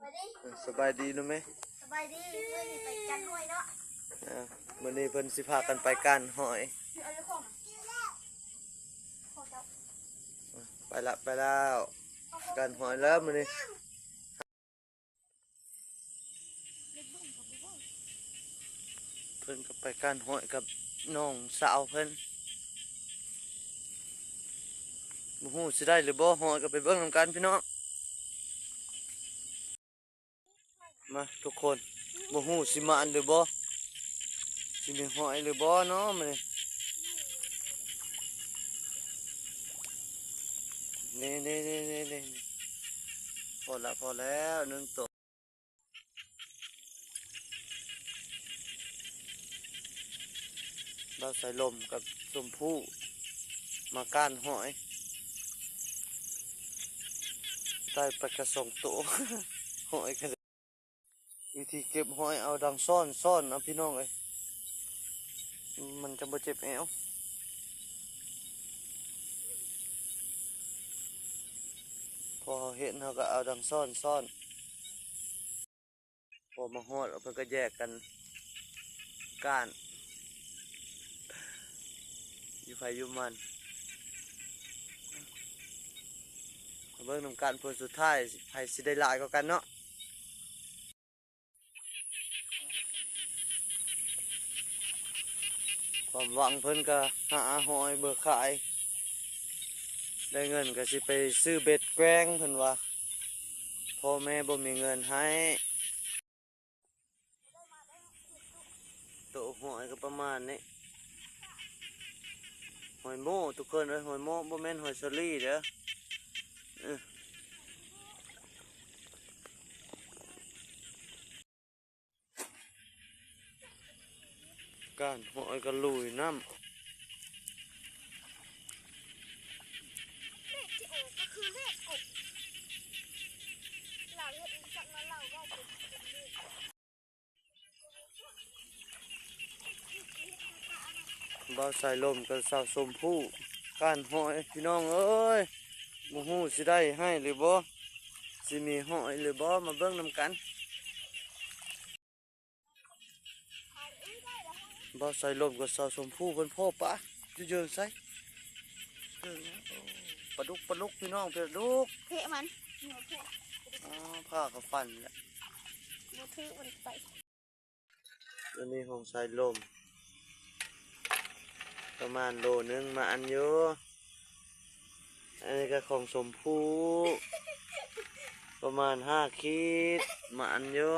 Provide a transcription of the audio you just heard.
ສະບາຍດີເນາະແມ່. ສະບາຍດີ. ມື້ນີ້ໄປກັນຫອຍເນາະ. ເອີ ມື້ນີ້ເພິ່ນຊິພາກັນໄປກັນຫອຍ. ເອົາເລື່ອງຂອງ ໄປລະ ໄປແລ້ວ. ກັນຫອຍແລ້ວມື້ນີ້. ເພິ່ນກໍໄປກັນຫອຍກັບນ້ອງສາວເພິ່ນ. ບໍ່ຮູ້ຊິໄດ້ຫຼືບໍ່ຫອຍ ກໍໄປເບິ່ງນຳກັນພີ່ນ້ອງ. ມາທຸກຄົນ ບໍ່ຮູ້ຊິໝານຫຼືບໍ່ ຊິມີຫອຍຫຼືບໍ່ເນາະມື້ນີ້. ນີ້ໆໆໆ ພໍລະ ພໍແລ້ວໜຶ່ງໂຕ. ບ່າວສາຍລົມກັບຊົມພູມາກ້ານຫອຍ ໄດ້ໄປກະສອງໂຕ ຫອຍກະ ວິທີເກັບຫອຍເອົາດັງຊ້ອນ ຊ້ອນເອົາພີ່ນ້ອງເອີຍ ມັນຈະບໍ່ເຈັບແອວ. ພໍເຮົາເຫັນເຮົາກໍເອົາດັງຊ້ອນ ຊ້ອນ. ພໍມາຮອດເພິ່ນກໍແຍກກັນກ້ານ ຢູ່ໃຜຢູ່ມັນ. ມາເບິ່ງນຳກັນຜົນສຸດທ້າຍ ໃຜຊິໄດ້ຫຼາຍກວ່າກັນເນາະ. ຄວາມຫວັງເພິ່ນກໍຫາຫອຍເພື່ອຂາຍ ໄດ້ເງິນກໍຊິໄປຊື້ເບັດແກວ່ງເພິ່ນວ່າ ພໍ່ແມ່ບໍ່ມີເງິນໃຫ້. ໂຕຫອຍກໍປະມານນີ້ ຫອຍໂມ້ທຸກຄົນເອີຍ ຫອຍໂມ້ ບໍ່ແມ່ນຫອຍເຊີຣີເດີ. ເອີ ກ້ານຫອຍກໍລຸຍນ້ຳ. ບ່າວສາຍລົມກັບສາວຊົມພູ ກ້ານຫອຍ ພີ່ນ້ອງເອີຍ ບໍ່ຮູ້ຊິໄດ້ໃຫ້ຫຼືບໍ່ ຊິມີຫອຍຫຼືບໍ່ ມາເບິ່ງນຳກັນ. ບ່າວສາຍລົມກັບສາວຊົມພູເພິ່ນພໍ້ປາຢູ່ເຈີງໃສ ເຈີງຫຍັງ ໂອ້ ປາດຸກ ປາດຸກ ພີ່ນ້ອງ ປາດຸກ ເພະມັນ ເພະ ອໍ ພາກັນປັ່ນແຫຼະ ບໍ່ຖືກມັນໄປ. ອັນນີ້ຂອງສາຍລົມ ປະມານໂລໜຶ່ງ ມາອັນຢູ່. ອັນນີ້ກໍຂອງຊົມພູ ປະມານຫ້າຂີດ ມາອັນຢູ່.